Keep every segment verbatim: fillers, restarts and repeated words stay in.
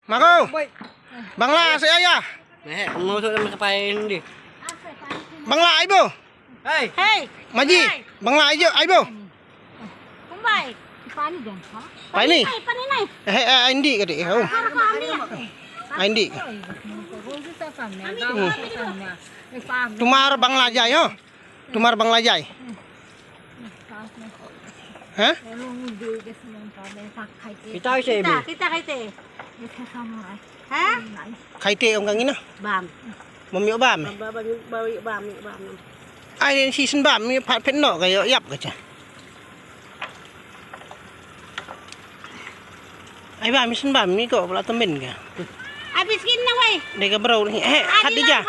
Mako. Bangla se aya. Meh, mau sok dalam sepai ini. Bangla aibo. Hey. Hey. Maji. Hey. Bangla aijo aibo. Kumbai. Pani dong, ha? Pani. Pani, pani nai. Eh, eh, indi kadi. Oh. Para ko ami. Ah, indi. Ami. Hmm. Tumar Bangla jai ho. Tumar Bangla jai. Ha? Kita se kita, kita kaite. Ha? Kaite ong kang ina. Bam. Mom yo bam. Bam, bam, bam, bam, bam, bam. Ai den si sen bam mi pat pet no ka yo yap ka cha. Ai bam mi sen bam mi ko pula temen ka. Habis kin na wai. Deka bro ni. Eh, Khadijah.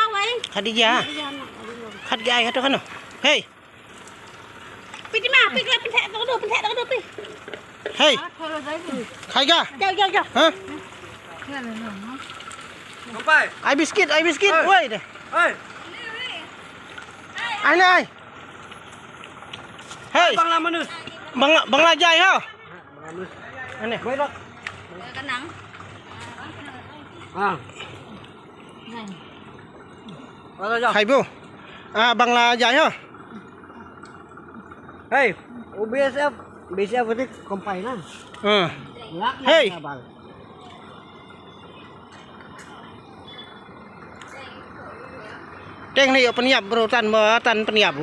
Khadijah. Khadijah ai kata kano. Hey. Piti ma, pi kla pente tak do, pente tak do pi. Hey. Khai ga. Jauh, jauh, jauh. Ha? Sampai. Ai biskit, ai biskit. Hey. Woi deh. Hey. Ai nai. Hey. Bangla manus. Bangla, Bangla jai ha. Bangla manus. Ane. Baik dok. Kenang. Ah. Khaibu. Ah, Bangla jai ho. Hey, U B S F, B S F ni kompai na. Ah. Hey. Teng ni yo penyap bro tan ba tan penyap.